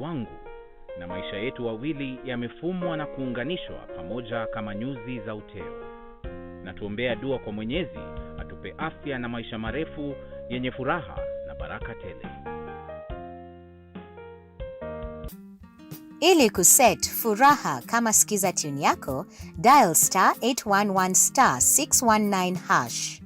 Wangu na maisha yetu wawili yamefumwa na kuunganishwa pamoja kama nyuzi za uteo. Na tuombea dua kwa Mwenyezi atupe afya na maisha marefu yenye furaha na baraka tele. Ili kuset Furaha kama skiza tune yako, dial star 811 star 619 hash.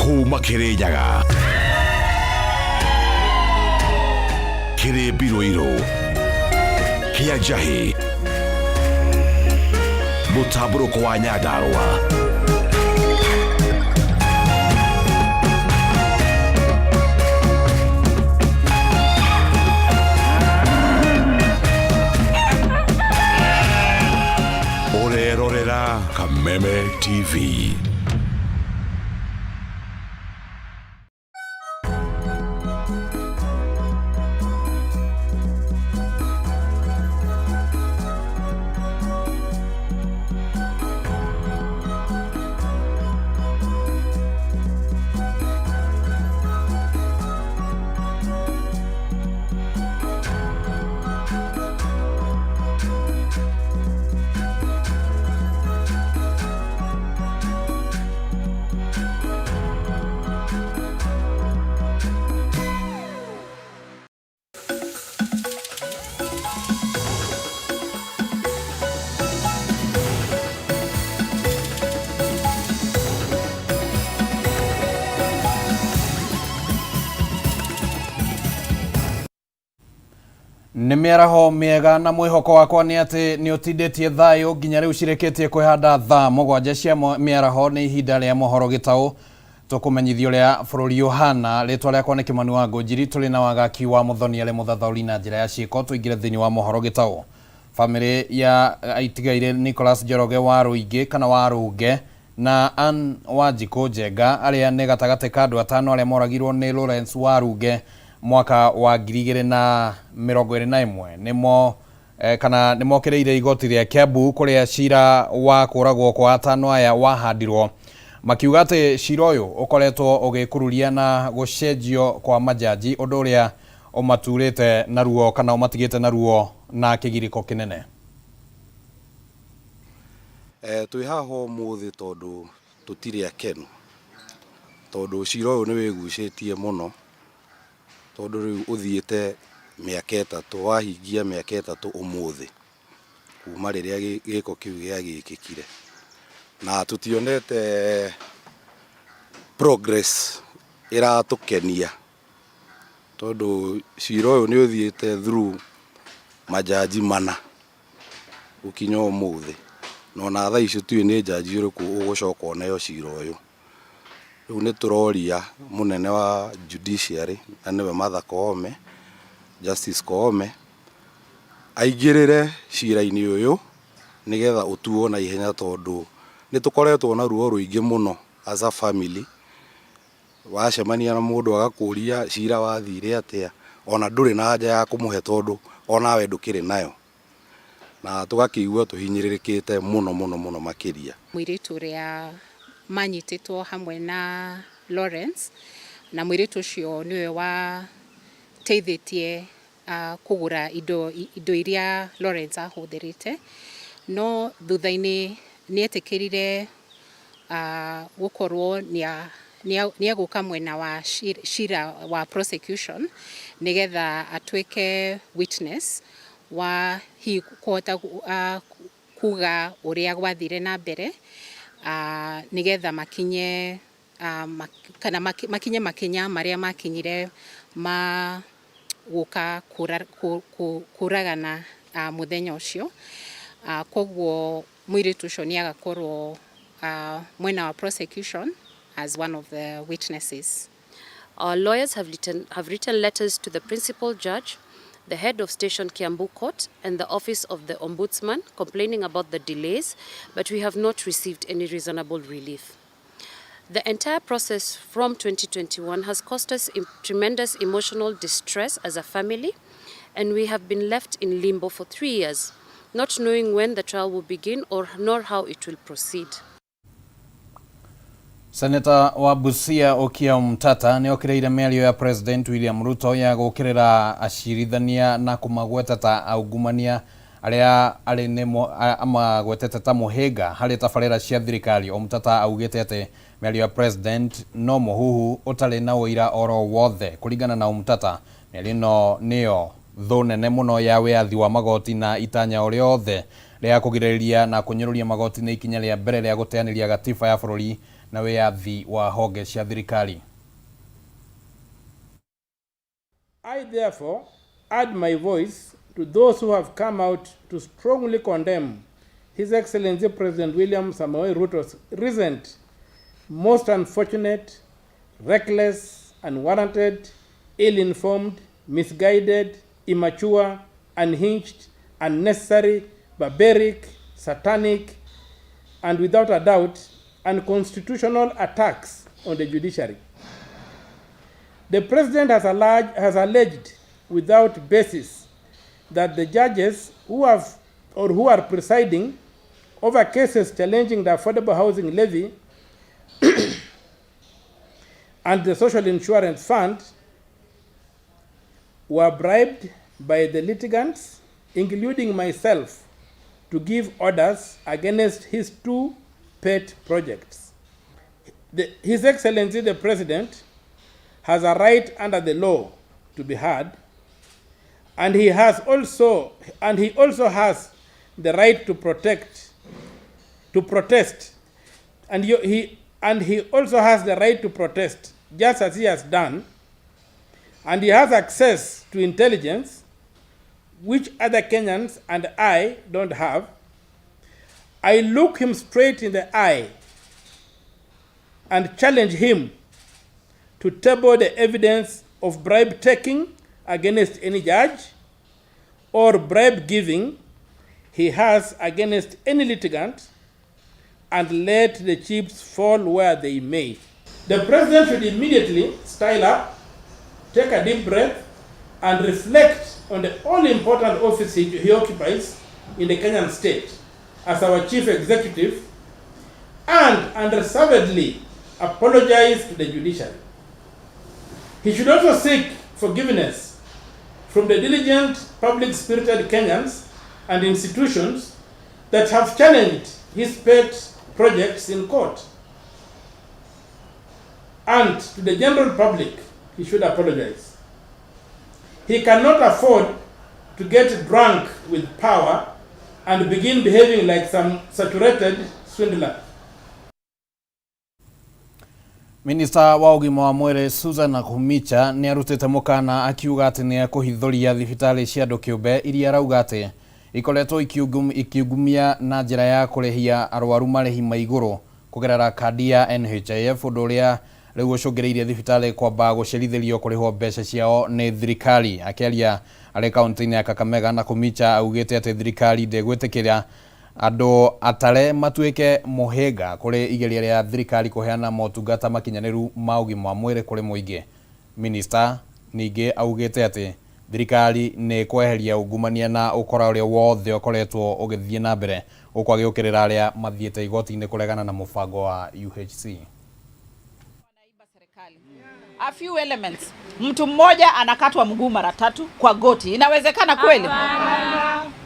Kuma Kirinyaga kĩrĩ mbirũirũ kĩa njahĩ mũtambũrũko wa Nyandarũa. Ũrerorera Kameme TV. Nĩ mĩaraho mĩega na mwĩhoko wakwa nĩ atĩ nĩ ũtindĩtie thayũ nginya rĩu cirĩkĩtie kwĩhanda thaa 7 cia mĩaraho. Nĩ ihinda rĩa mohoro gĩtaũ tũkũmenyithia ũrĩa bũrũri ũhana. Rĩtwa rĩakwa nĩ Kĩmani wa Ngũnjiri, tũrĩ na wagaki wa Mũthoni arĩ mũthathaũri na njĩra ya ciĩko. Tũingĩre thĩinĩ wa mohoro gĩtaũ. Bamĩrĩ ya itigaire Nicholas Njoroge wa Rũingĩ kana wa Rũnge na Ann Wanjikũ Njenga, arĩa nĩ gatagatĩ ka andũ 5 arĩa moragirwo nĩ Lawrence Warunge mwaka wa 2021, nĩmo kana nĩmokĩrĩire igoti rĩa Kiambu kũrĩa cira wa kũragwo kwa 5 aya wahandirwo, makiuga atĩ cira ũyũ ũkoretwo ũgĩkururia na gũcenjio kwa majaji, ũndũ ũrĩa ũmaturĩte na ruo kana ũmatigĩte na ruo na kĩgirĩko kĩnene. Twĩ haha ũmũthĩ tondũ tũtirĩ akenu, tondũ cira ũyũ nĩ wĩgucĩtie mũno, tondũ rĩu ũthiĩte mĩaka 3, wahingia mĩaka 3 ũmũthĩ kuma rĩrĩa gĩko kĩu gĩagĩkĩkire, na tũtionete progress ĩratũkenia, tondũ cira ũyũ nĩ ũthiĩte through majaji 4 gũkinya ũmũthĩ, na ona thaa ici tũtiũĩ nĩ jaji ũrĩkũ ũgũcoka ũneo cira ũyũ. Rĩu nĩ tũroria mũnene wa judiciary, na nĩwe Martha Koome, Justice Koome, aingĩrĩre cira-inĩ ũyũ nĩgetha ũtuo na ihenya, tondũ nĩ tũkoretwo na ruo rũingĩ mũno as a family. Wacemania na mũndũ agakũria cira wathire atĩa, ona ndũrĩ na anja ya kũmũhe tondũ onawe ndũkĩrĩ nayo, na tũgakĩigua tũhinyĩrĩrĩkĩte mũno mũno mũno makĩria. Mũirĩtu ũrĩa manyitĩtwo hamwe na Lawrence, na mũirĩtu ũcio nĩwe wateithĩtie kũgũra indo iria Lawrence ahũthĩrĩte, no thutha-inĩ nĩetĩkĩrire gũkorwo nĩegũka mwena wa cira wa prosecution nĩgetha atuĩke witness wa hihi kũhota kuga ũrĩa gwathire na mbere, nĩgetha makinye kana makinye makinya marĩa makinyire ma gũka kũragana mũthenya ũcio. Koguo mũirĩtu ũcio nĩ agakorwo mwena wa prosecution as one of the witnesses. Our lawyers have written letters to the principal judge, the head of Station Kiambu Court, and the office of the Ombudsman complaining about the delays, but we have not received any reasonable relief. The entire process from 2021 has caused us tremendous emotional distress as a family, and we have been left in limbo for 3 years, not knowing when the trial will begin or nor how it will proceed. Seneta wa Busia Okiya Omtatah nĩ okĩrĩire mĩario ya President William Ruto ya gũkĩrĩra acirithania na kũmagweta ta aungumania arĩa arĩ nĩ amagwetete ta mũhĩnga harĩ tabarĩra cia thirikari. Omtatah augĩte atĩ mĩario ya President no mũhuhu ũtarĩ na ũira oro wothe. Kũringana na Omtatah, mĩario ĩno nĩyo thũ nene mũno ya wĩyathi wa magoti na itanya o rĩothe rĩa kũgirĩrĩria na kũnyũrũria magoti nĩ ikinya rĩa mbere rĩa gũteanĩria gatiba ya bũrũri na wĩyathi wa honge cia thirikari. I therefore add my voice to those who have come out to strongly condemn His Excellency President William Samoei Ruto's recent, most unfortunate, reckless, unwarranted, ill-informed, misguided, immature, unhinged, unnecessary, barbaric, satanic, and without a doubt, unconstitutional attacks on the judiciary. The president has alleged without basis that the judges who have or who are presiding over cases challenging the affordable housing levy and the social insurance fund were bribed by the litigants, including myself, to give orders against his two pet projects. His Excellency the President has a right under the law to be heard, and he also has the right to protect, to protest, and he also has the right to protest, just as he has done, and he has access to intelligence, which other Kenyans and I don't have. I look him straight in the eye and challenge him to table the evidence of bribe taking against any judge or bribe giving he has against any litigant, and let the chips fall where they may. The president should immediately style up, take a deep breath, and reflect on the all-important office he occupies in the Kenyan state as our chief executive, and unreservedly apologize to the judiciary. He should also seek forgiveness from the diligent, public-spirited Kenyans and institutions that have challenged his pet projects in court. And to the general public, he should apologize. He cannot afford to get drunk with power and begin behaving like some saturated swindler. Minista wa ũgima wa mwĩrĩ Susan Nakhumicha nĩ arutĩte mũkana akiuga atĩ nĩ ekũhithũria thibitarĩ cia andũ kĩũmbe iria arauga atĩ ikoretwo ikiungumia na njĩra ya kũrĩhia arwaru marĩhi ma igũrũ kũgerera kandi ya NHIF, ũndũ ũrĩa rĩu ũcũngĩrĩirie thibitarĩ kwamba gũcerithĩrio kũrĩhwo mbeca ciao nĩ thirikari. Akĩaria arĩ kaunti-inĩ ya Kakamega, Nakhumicha augĩte atĩ thirikari ndĩgwĩtĩkĩra andũ atare matuĩke mũhĩnga kũrĩ igeria rĩa thirikari kũheana motungata makinyanĩru ma ũgima wa mwĩrĩ kũrĩ mũingĩ. Minista ningĩ augĩte atĩ thirikari nĩ kweheria ungumania na ũkora ũrĩa wothe ũkoretwo ũgĩthiĩ na mbere, gũkũ agĩũkĩrĩra arĩa mathiĩte igoti-inĩ kũregana na mũbango wa UHC. A few elements. Mtu mmoja anakatwa mguu mara tatu kwa goti. Inawezekana kweli?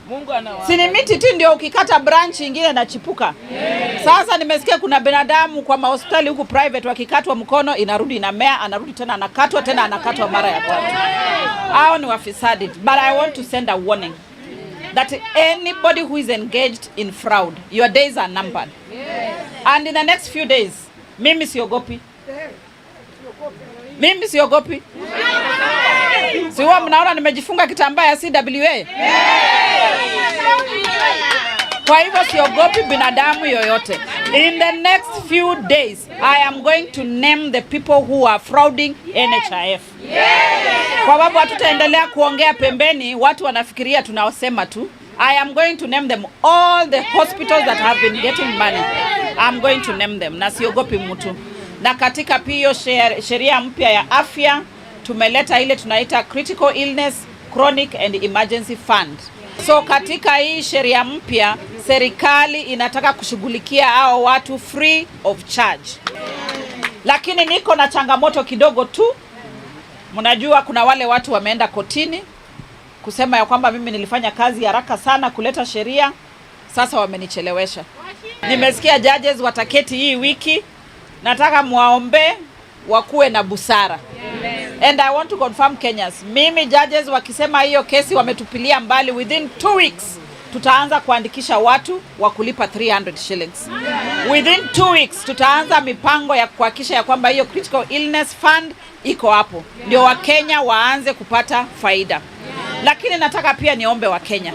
Mungu anawa. Si ni miti tu ndio ukikata branch ingine inachipuka. Sasa nimesikia kuna binadamu kwa mahospitali huku private wakikatwa mkono inarudi inamea, anarudi tena anakatwa tena anakatwa mara ya tatu. Hao ni wafisadi. But I want to send a warning that anybody who is engaged in fraud, your days are numbered. And in the next few days, mimi siogopi. Mimi siogopi. Si huwa mnaona nimejifunga kitambaa ya CWA? Kwa hivyo siogopi binadamu yoyote. In the next few days, I am going to name the people who are frauding NHIF. Kwa sababu hatutaendelea kuongea pembeni, watu wanafikiria tunawasema tu. I am going to name them, all the hospitals that have been getting money. I'm going to name them na siogopi mtu. Na katika pia sheria mpya ya afya tumeleta ile tunaita critical illness, chronic and emergency fund. So katika hii sheria mpya serikali inataka kushughulikia hao watu free of charge. Lakini niko na changamoto kidogo tu. Mnajua kuna wale watu wameenda kotini kusema ya kwamba mimi nilifanya kazi haraka sana kuleta sheria, sasa wamenichelewesha. Nimesikia judges wataketi hii wiki, nataka muwaombe wakuwe na busara. And I want to confirm Kenyans, mimi judges wakisema hiyo kesi wametupilia mbali, within 2 weeks tutaanza kuandikisha watu wa kulipa 300 shillings. Within 2 weeks tutaanza mipango ya kuhakikisha ya kwamba hiyo critical illness fund iko hapo, ndio Wakenya waanze kupata faida. Lakini nataka pia niombe Wakenya,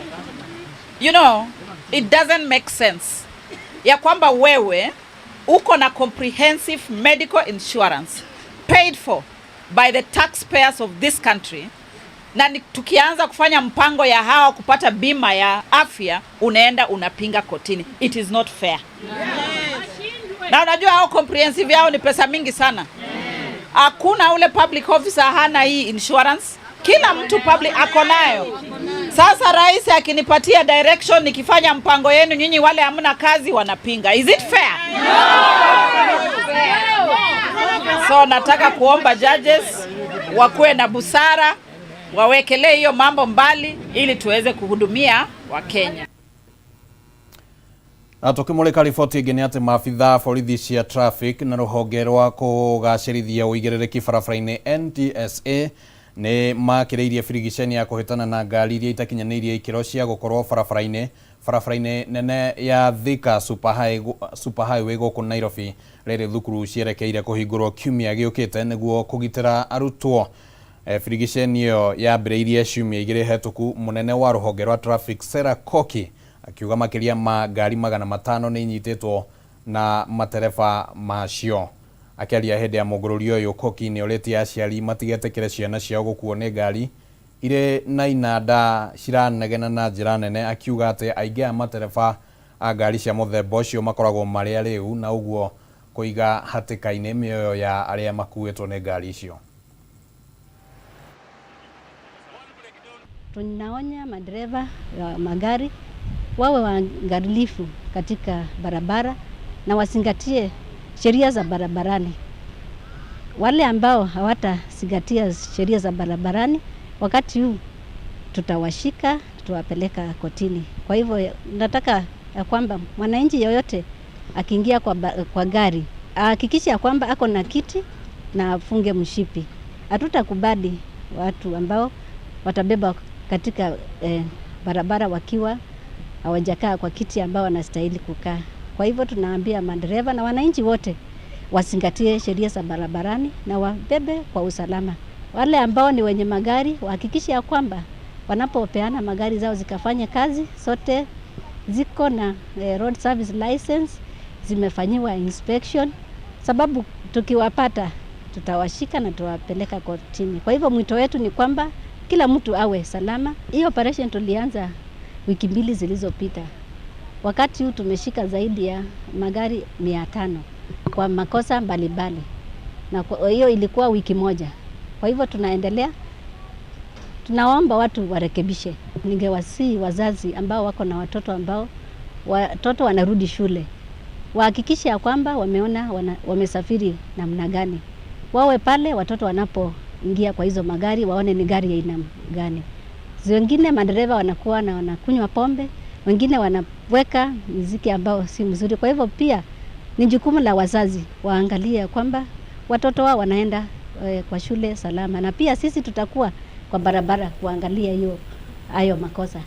it doesn't make sense ya kwamba wewe uko na comprehensive medical insurance paid for by the taxpayers of this country, na tukianza kufanya mpango ya hawa kupata bima ya afya, unaenda unapinga kotini. It is not fair. Na unajua hao comprehensive yao ni pesa mingi sana. Hakuna ule public officer hana hii insurance, kila mtu public ako nayo. Sasa rais akinipatia direction nikifanya mpango yenu, nyinyi wale hamna kazi wanapinga. Is it fair? So nataka kuomba judges wakuwe na busara, wawekelee hiyo mambo mbali ili tuweze kuhudumia Wakenya. Na tukimulika riboti ĩngĩ nĩ atĩ maabitha borithi cia traffic na rũhonge rwa kũgacĩrithia ũigĩrĩrĩki barabara-inĩ NTSA nĩ makĩrĩirie birigiceni ya kũhĩtana na ngari iria itakinyanĩirie ikĩro cia gũkorwo barabara-inĩ nene ya Thika Super Highway gũkũ Nairobi, rĩrĩ thukuru cierekeire kũhingũrwo kiumia gĩũkĩte nĩguo kũgitĩra arutwo. Birigiceni ĩyo yambĩrĩirie ciumia 2 hetũku. Mũnene wa rũhonge rwa traffic Sarah Koki akiuga makĩria ma ngari 500 nĩ inyitĩtwo na matereba macio. Akĩaria hĩndĩ ya mũngũrũrio ũyũ, Koki nĩ orĩtie aciari matigetĩkĩre ciana ciao gũkuo nĩ ngari irĩ na inanda ciranegena na njĩra nene, akiuga atĩ aingĩ a matereba a ngari cia mũthemba ũcio makoragwo marĩ arĩu na ũguo kũiga hatĩka-inĩ mĩoyo ya arĩa makuĩtwo nĩ ngari icio. Tunaonya madereva wa magari wawe waangalifu katika barabara na wazingatie sheria za barabarani. Wale ambao hawatazingatia sheria za barabarani, wakati huu tutawashika, tutawapeleka kotini. Kwa hivyo nataka ya kwamba mwananchi yoyote akiingia kwa gari ahakikishe ya kwamba ako na kiti na afunge mshipi. Hatutakubali watu ambao watabeba katika barabara wakiwa hawajakaa kwa kiti ambao wanastahili kukaa. Kwa hivyo tunaambia madereva na wananchi wote wazingatie sheria za barabarani na wabebe kwa usalama. Wale ambao ni wenye magari wahakikishe ya kwamba wanapopeana magari zao zikafanye kazi, zote ziko na road service license, zimefanyiwa inspection, sababu tukiwapata tutawashika na tuwapeleka kotini. Kwa hivyo mwito wetu ni kwamba kila mtu awe salama. Hii operation tulianza wiki 2 zilizopita. Wakati huu tumeshika zaidi ya magari 500 kwa makosa mbalimbali, na kwa hiyo ilikuwa wiki moja. Kwa hivyo tunaendelea, tunaomba watu warekebishe. Ningewasihi wazazi ambao wako na watoto ambao watoto wanarudi shule wahakikishe ya kwamba wameona wamesafiri namna gani, wawe pale watoto wanapoingia kwa hizo magari waone ni gari ya aina gani. Wengine madereva wanakuwa na wanakunywa pombe, wengine wanaweka muziki ambao si mzuri. Kwa hivyo pia ni jukumu la wazazi waangalie kwamba watoto wao wanaenda kwa shule salama, na pia sisi tutakuwa kwa barabara kuangalia hiyo hayo makosa.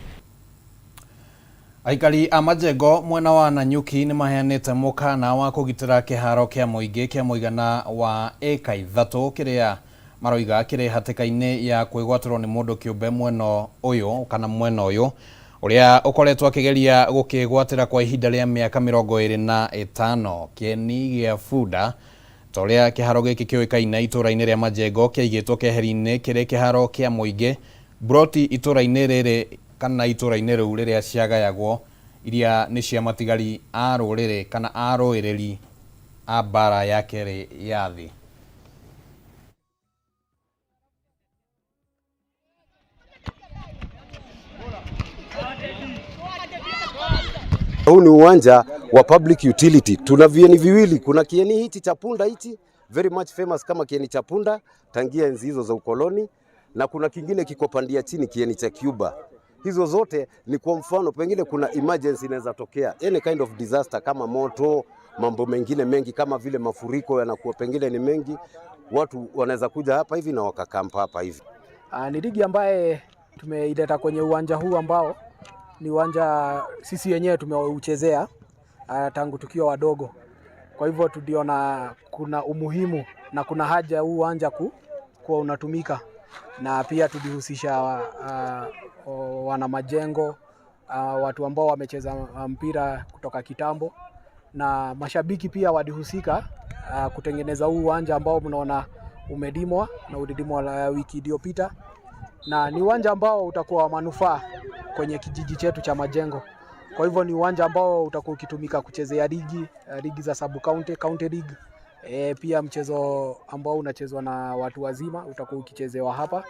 Aikari a Majengo mwena wa Nanyuki nĩ maheanĩte mũkana wa kũgitĩra kĩharo kĩa mũingĩ kĩa mũigana wa ĩka 3 kĩrĩa maroiga kĩrĩ hatĩka-inĩ ya kwĩgwatĩrwo nĩ mũndũ kĩũmbe mwena ũyũ kana mwena ũyũ ũrĩa ũkoretwo akĩgeria gũkĩgwatĩra kwa ihinda rĩa mĩaka 25. Kĩeni gĩa bunda ta ũrĩa kĩharo gĩkĩ kĩũĩkaine itũũra-inĩ rĩa Majengo kĩaigĩtwo keheri-inĩ kĩrĩ kĩharo kĩa mũingĩ broti itũũra-inĩ rĩrĩ kana itũũra-inĩ rĩu rĩrĩa ciagayagwo iria nĩ cia matigari a rũrĩrĩ kana arũĩrĩri a mbara ya kerĩ ya thĩ. Huu ni uwanja wa public utility. Tuna vieni viwili, kuna kieni hichi cha punda hichi Very much famous kama kieni cha punda tangia enzi hizo za ukoloni, na kuna kingine kiko pandia chini, kieni cha Cuba. Hizo zote ni kwa mfano, pengine kuna emergency inaweza tokea, any kind of disaster kama moto, mambo mengine mengi kama vile mafuriko yanakuwa pengine ni mengi, watu wanaweza kuja hapa hivi na wakakampa hapa hivi. Ni ligi ambaye tumeileta kwenye uwanja huu ambao ni uwanja sisi wenyewe tumeuchezea tangu tukiwa wadogo. Kwa hivyo tuliona kuna umuhimu na kuna haja huu uwanja kuwa unatumika, na pia tulihusisha wana majengo, watu ambao wamecheza mpira kutoka kitambo, na mashabiki pia walihusika kutengeneza huu uwanja ambao mnaona umelimwa na ulilimwa wiki iliyopita, na ni uwanja ambao utakuwa wa manufaa kwenye kijiji chetu cha Majengo. Kwa hivyo ni uwanja ambao utakuwa ukitumika kuchezea ligi za sub county, county league. Pia mchezo ambao unachezwa na watu wazima utakuwa ukichezewa hapa.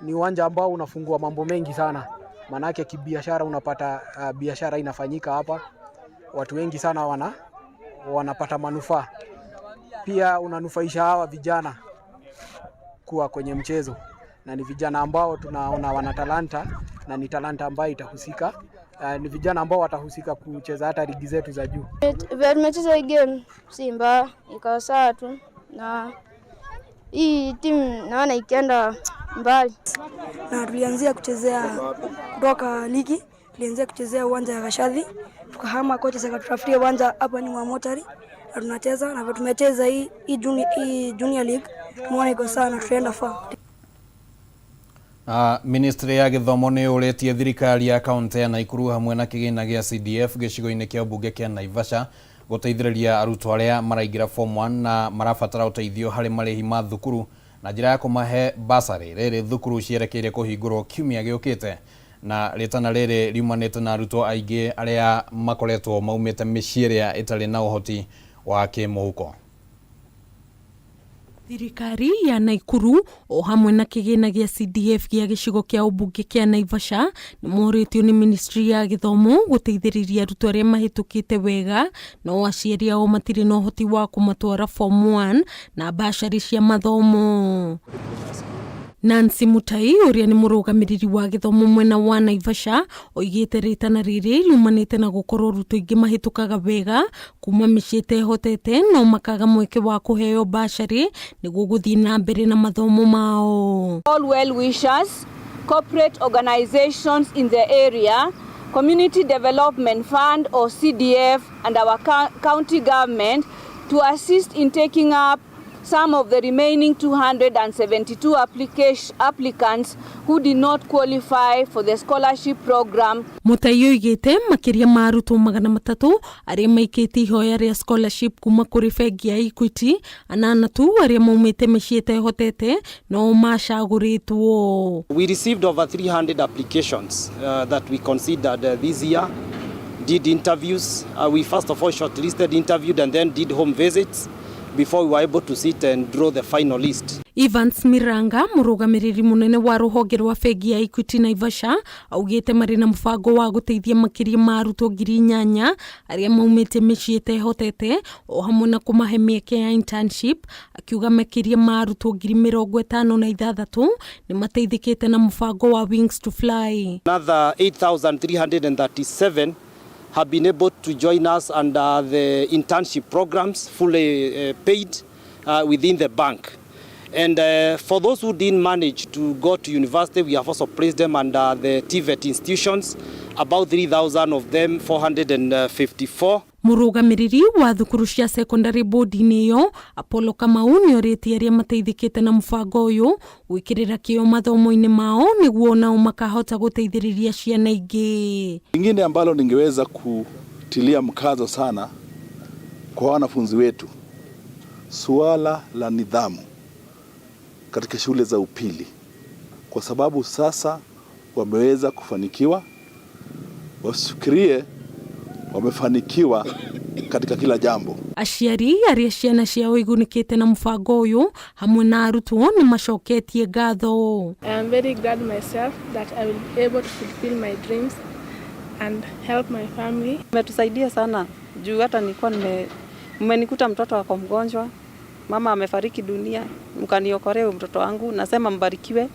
Ni uwanja ambao unafungua mambo mengi sana, manake kibiashara unapata biashara inafanyika hapa, watu wengi sana wanapata manufaa. Pia unanufaisha hawa vijana kuwa kwenye mchezo, na ni vijana ambao tunaona wana talanta, na ni talanta ambayo itahusika, ni vijana ambao watahusika kucheza hata ligi zetu za juu. Tumecheza hii game si mbaya, ikawa sawa tu, na hii timu naona ikienda mbali. Na tulianzia kuchezea kutoka ligi, tulianzia kuchezea uwanja wa Gashadhi, tukahama, kocha akatutafutia uwanja hapa ni Motari, na tunacheza na tumecheza hii junior league, tumeona iko sawa na tutaenda far. Ministry ya gĩthomo nĩ yũrĩtie thirikari ya kaunti ya Nakuru hamwe na kĩgĩna gĩa CDF gĩcigo-inĩ kĩa mbunge kĩa Naivasha gũteithĩrĩria arutwo arĩa maraingĩra form 1 na marabatara ũteithio harĩ marĩhi ma thukuru na njĩra ya kũmahe basarĩ. Rĩrĩ thukuru cierekeire kũhingũrwo kiumia gĩũkĩte, na rĩtana rĩrĩ riumanĩte na arutwo aingĩ arĩa makoretwo maumĩte mĩciĩ ĩrĩa ĩtarĩ na ũhoti wa kĩmũhuko. Thirikari ya Nakuru o hamwe na kĩgĩna gĩa CDF gĩa gĩcigo kĩa ũmbunge kĩa Naivasha nĩ morĩtio nĩ ministry ya gĩthomo gũteithĩrĩria arutwo arĩa mahĩtũkĩte wega no aciari ao matirĩ na ũhoti wa kũmatwara form 1 na bacarĩ cia mathomo. Nancy Mutai ũrĩa nĩ mũrũgamĩrĩri wa gĩthomo mwena wa Naivasha oigĩte rĩtana rĩrĩ riumanĩte na gũkorwo arutwo aingĩ mahĩtũkaga wega kuma mĩciĩ ĩtehotete no makaga mweke wa kũheo bacarĩ nĩguo gũthiĩ na mbere na mathomo mao. All well wishers, corporate organizations in the area, Community Development Fund or CDF and our county government to assist in taking up some of the remaining 272 applicants who did not qualify for the scholarship program. Mutai oigĩte makĩria ma arutwo 300 arĩa maikĩtie ihoya rĩa scholarship kuma kũrĩ bengi ya Equity, anana tu arĩa maumĩte mĩciĩ ĩtehotete no macagũrĩtwo. We received over 300 applications that we considered this year, did interviews. We first of all shortlisted, interviewed and then did home visits before we were able to sit and draw the final list. Evans Miranga, mũrũgamĩrĩri mũnene wa rũhonge rwa bengi ya Equity Naivasha, augĩte marĩ na mũbango wa gũteithia makĩria ma arutwo 8,000 arĩa maumĩte mĩciĩ ĩtehotete o hamwe na kũmahe mĩeke ya internship, akiuga makĩria ma arutwo 56,000 nĩ mateithĩkĩte na mũbango wa Wings to Fly. Another 8,337 have been able to join us under the internship programs, fully paid within the bank. And for those who didn't manage to go to university, we have also placed them under the TVET institutions, about 3,000 of them, 454. Mũrũgamĩrĩri wa thukuru cia secondary board-inĩ ĩyo Apollo Kamau nĩorĩtie arĩa mateithĩkĩte na mũbango ũyũ gwĩkĩrĩra kĩo mathomo-inĩ mao nĩguo nao makahota gũteithĩrĩria ciana ingĩ. Lingine ambalo ningeweza kutilia mkazo sana kwa wanafunzi wetu, suala la nidhamu katika shule za upili, kwa sababu sasa wameweza kufanikiwa, wasifikirie wamefanikiwa katika kila jambo. Aciari arĩa ciana ciao igunĩkĩte na mũbango ũyũ hamwe na arutwo nĩ macoketie ngatho. I am very glad myself that I will be able to fulfill my dreams and help my family. Umetusaidia sana juu hata nilikuwa mmenikuta mtoto wako mgonjwa, Mama amefariki dunia, mkaniokolee mtoto wangu. Nasema mbarikiwe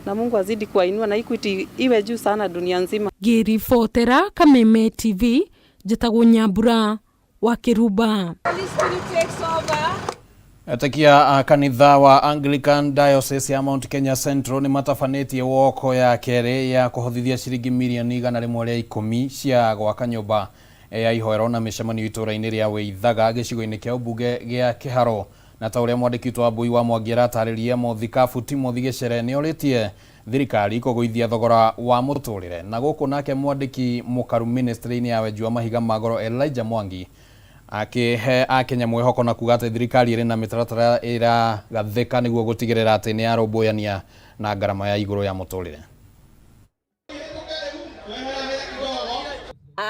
na Mungu azidi kuwainua na Equity iwe juu sana dunia nzima. Ngĩribotera Kameme TV njĩtagwo Nyambura wa Kĩrumba. Etekia a kanitha wa Anglican Diocese ya Mount Kenya Central nĩ matabanĩtie woko ya kerĩ ya kũhothithia ciringi mirioni 110 cia gwaka nyũmba ya ihoero na mĩcemanio itũũra-inĩ rĩa Wĩithaga gĩcigo-inĩ kĩa ũmbunge gĩa Kĩharo. Na ta ũrĩa mwandĩki witũ wa Mbui wa Mwangi aratarĩria, mũthikabu Timothy Gĩcere nĩ orĩtie thirikari kũgũithia thogora wa mũtũrĩre. Na gũkũ nake mwandĩki mũkaru ministry-inĩ ya wenji wa mahiga ma goro Elijah Mwangi akĩhe akenya mwĩhoko na kuga atĩ thirikari ĩrĩ na mĩtaratara ĩragathĩka nĩguo gũtigĩrĩra atĩ nĩ yarũmbũyania na ngarama ya igũrũ ya mũtũrĩre.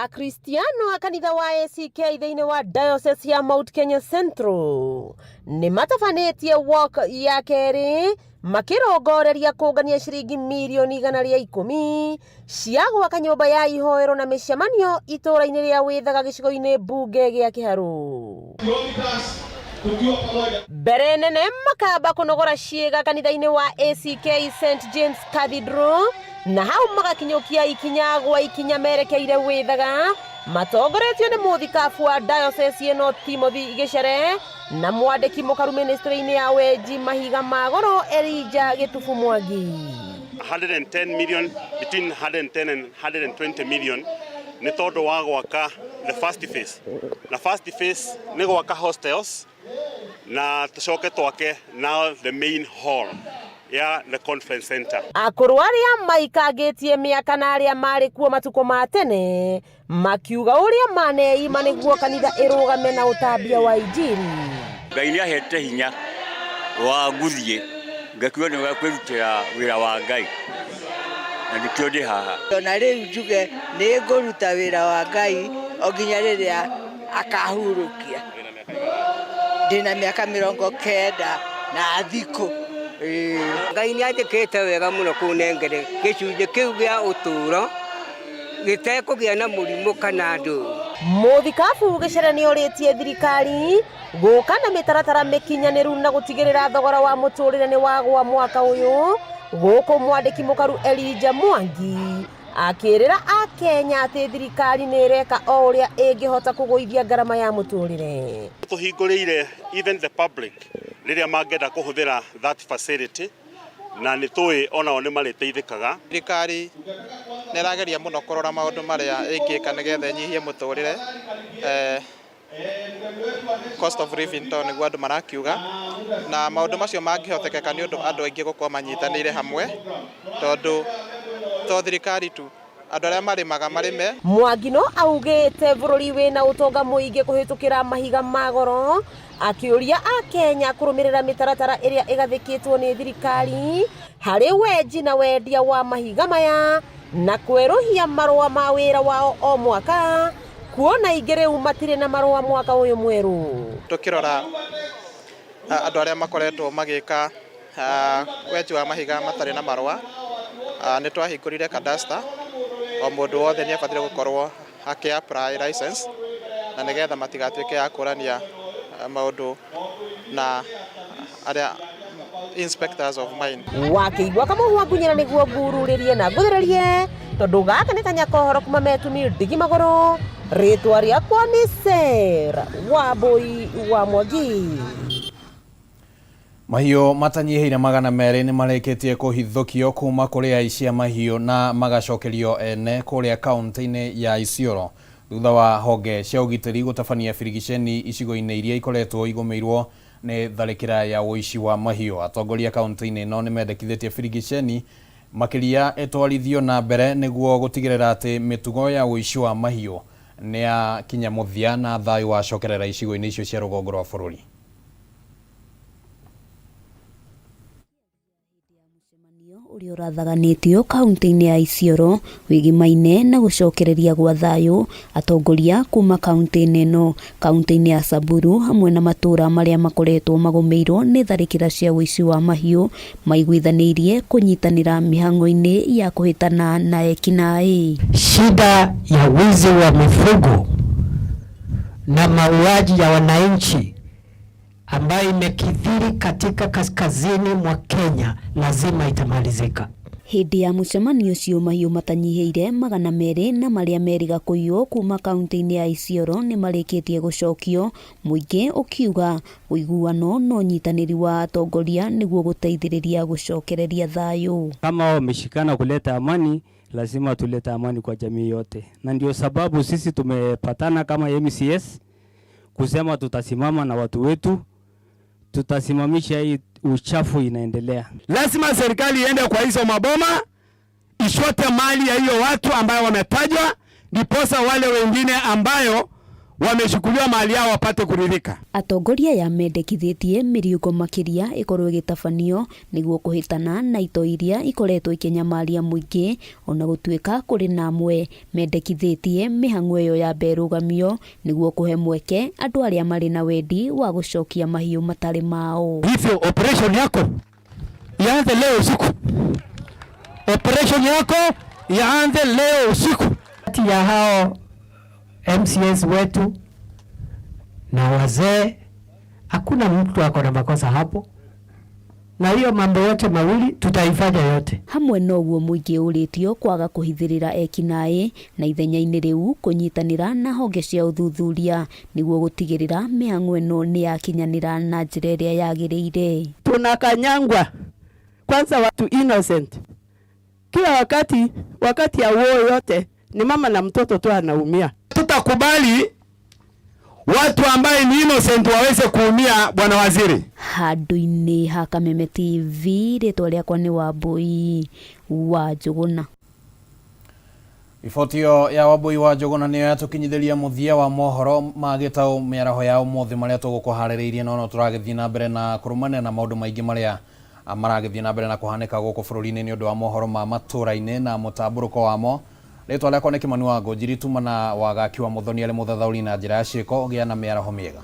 Akristiano a kanitha wa ACK thĩinĩ wa Diocese ya Mount Kenya Central nĩ matabanĩtie walk ya kerĩ makĩrongoreria kũngania ciringi mirioni 110 cia gwaka nyũmba ya ihoero na mĩcemanio itũũra-inĩ rĩa Wĩthaga gĩcigo-inĩ mbunge gĩa Kĩharũ. Mbere nene makamba kũnogora ciĩga kanitha-inĩ wa ACK St James Cathedral na hau magakinyũkia ikinya gwa ikinya merekeire Wĩthaga matongoretio nĩ mũthikabu wa diocese ĩno Timothy Gĩcere na mwandĩki mũkaru ministry-inĩ ya wenji mahiga ma goro Elijah Gĩtubu Mwangi. 110 million, between 110 and 120 million nĩ tondũ wa gwaka the first phase, na first phase nĩ gwaka hostels na tũcoke twake now the main hall ya the conference center. Akũrũ arĩa maikangĩtie mĩaka na arĩa marĩ kuo matukũ ma tene makiuga ũrĩa maneima nĩguo kanitha ĩrũgame na ũtambia wa injiri. Ngai nĩ ahete hinya wa gũthiĩ ngakiuga nĩ wa kwĩrutĩra wĩra wa Ngai na nĩkĩo ndĩ haha. Ona rĩu njuge nĩ ngũruta wĩra wa Ngai o nginya rĩrĩa akahurũkia. Ndĩna mĩaka 90 na thikũ. Ngai nĩ anjĩkĩte wega mũno kũnengere gĩcunjĩ kĩu gĩa ũtũũro gĩtekũgĩa na mũrimũ kana ndũũ. Mũthikabu Gĩcere nĩ orĩtie thirikari gũka na mĩtaratara mĩkinyanĩru na gũtigĩrĩra thogora wa mũtũrĩre nĩ wagwa mwaka ũyũ. Gũkũ mwandĩki mũkaru Elijah Mwangi akĩrĩra akenya atĩ thirikari nĩ ĩreka o ũrĩa ĩngĩhota kũgũithia ngarama ya mũtũrĩre. Tũhingũrĩire even the public rĩrĩa mangĩenda kũhũthĩra that facility na nĩ tũĩ onao nĩ marĩteithĩkaga. Thirikari nĩ ĩrageria mũno kũrora maũndũ marĩa ĩngĩka nĩgetha ĩnyihie mũtũrĩre, cost of living to nĩguo andũ marakiuga, na maũndũ macio mangĩhotekeka nĩ ũndũ andũ aingĩ gũkorwo manyitanĩire hamwe, tondũ to thirikari tu, andũ arĩa marĩmaga marĩme. Mwangino augĩte bũrũri wĩna ũtonga mũingĩ kũhĩtũkĩra mahiga ma goro, akĩũria akenya kũrũmĩrĩra mĩtaratara ĩrĩa ĩgathĩkĩtwo nĩ thirikari harĩ wenji na wendia wa mahiga maya na kwerũhia marũa ma wĩra wao o mwaka, kuona aingĩ rĩu matirĩ na marũa mwaka ũyũ mwerũ. Tũkĩrora andũ arĩa makoretwo magĩka wenji wa mahiga matarĩ na marũa, nĩ twahingũrire cadastre, o mũndũ wothe nĩ abataire gũkorwo akĩ apply license na nĩgetha matigatuĩke a kũrania maũndũ na arĩa inspectors of mine. Wakĩigua kamũhwa ngunyĩra nĩguo ngururĩrie na ngũthĩrĩrie, tondũ gaka nĩ kanya kohoro kuma metumi ndigi magũrũ. Rĩtwa rĩakwa nĩ Sarah Wambui wa Mwangi. Mahiũ matanyihĩire 200 nĩ marĩkĩtie kũhithũkio kuma kũrĩ aici a mahiũ na magacokerio ene kũrĩa kaunti-inĩ ya Isiolo thutha wa honge cia ũgitĩri gũtabania birigiceni icigo-inĩ iria ikoretwo igũmĩirwo nĩ tharĩkĩra ya ũici wa mahiũ. Atongoria kaunti-inĩ ĩno nĩ mendekithĩtie birigiceni makĩria ĩtwarithio na mbere nĩguo gũtigĩrĩra atĩ mĩtugo ya ũici wa mahiũ nĩ yakinya mũthia na thayũ wacokerera icigo-inĩ icio cia rũgongo rwa bũrũri. Ũrĩa ũrathaganĩtio kaunti-inĩ ya Isiolo wĩgimaine na gũcokereria gwa thayũ. Atongoria kuma kaunti-inĩ ĩno, kaunti-inĩ ya Samburu hamwe na matũũra marĩa makoretwo magũmĩirwo nĩ tharĩkĩra cia ũici wa mahiũ maiguithanĩirie kũnyitanĩra mĩhang'o-inĩ ya kũhĩtana na ekinaĩ. Shida ya wizi wa mifugo na mauaji ya wananchi ambayo imekithiri katika kaskazini mwa Kenya lazima itamalizika. Hĩndĩ ya mũcemanio ũcio mahiũ matanyihĩire 200 na marĩa merĩga kũiywo kuma kaunti-inĩ ya Isiolo nĩ marĩkĩtie gũcokio, mũingĩ ũkiuga ũiguano na ũnyitanĩri wa atongoria nĩguo gũteithĩrĩria gũcokereria thayũ. Kama wameshikana kuleta amani, lazima tulete amani kwa jamii yote, na ndio sababu sisi tumepatana kama MCS kusema tutasimama na watu wetu, tutasimamisha hii uchafu inaendelea. Lazima serikali iende kwa hizo maboma ishote mali ya hiyo watu ambayo wametajwa, ndiposa wale wengine ambayo wamechukuliwa mali yao wapate kuridhika. Atongoria aya mendekithĩtie mĩriũngo makĩria ĩkorwo ĩgĩtabanio nĩguo kũhĩtana na itoi iria ikoretwo ikĩnyamaria mũingĩ, ona gũtuĩka kũrĩ na amwe mendekithĩtie mĩhang'o ĩyo yambe ĩrũgamio nĩguo kũhe mweke andũ arĩa marĩ na wendi wa gũcokia mahiũ matarĩ mao. Hivyo operation yako ianze leo usiku, operation yako ianze leo usiku. Kati ya hao MCS wetu na wazee, hakuna mtu ako na makosa hapo, na hiyo mambo yote mawili tutaifanya yote. Hamwe na ũguo mũingĩ ũrĩtio kwaga kũhithĩrĩra ekinaĩ na ithenya-inĩ rĩu kũnyitanĩra na honge cia ũthuthuria nĩguo gũtigĩrĩra mĩhang'o ĩno nĩ yakinyanĩra na njĩra ĩrĩa yagĩrĩire. Tunakanyangwa kwanza, watu innocent kila wakati, wakati ya uo yote ni mama na mtoto tu anaumia. Tutakubali watu ambaye ni innocent waweze kuumia, bwana waziri. Handũ-inĩ ha Kameme TV, rĩtwa rĩakwa nĩ Wambui wa Njũgũna. Riboti ĩyo ya Wambui wa Njũgũna nĩyo yatũkinyithĩria mũthia wa mohoro ma gĩtaũ mĩaraho ya ũmũthĩ marĩa tũgũkũharĩrĩirie, no no tũragĩthiĩ na mbere na kũrũmanĩra na maũndũ maingĩ marĩa maragĩthiĩ na mbere na kũhanĩka gũkũ bũrũri-inĩ nĩ ũndũ wa mohoro ma matũra-inĩ na mũtambũrũko wamo. Rĩtwa rĩakwa nĩ Kĩmani wa Ngũnjiri, tuma na Wagaki wa Mũthoni arĩ mũthathaũri na njĩra ya ciĩko. Gĩa na mĩaraho mĩega.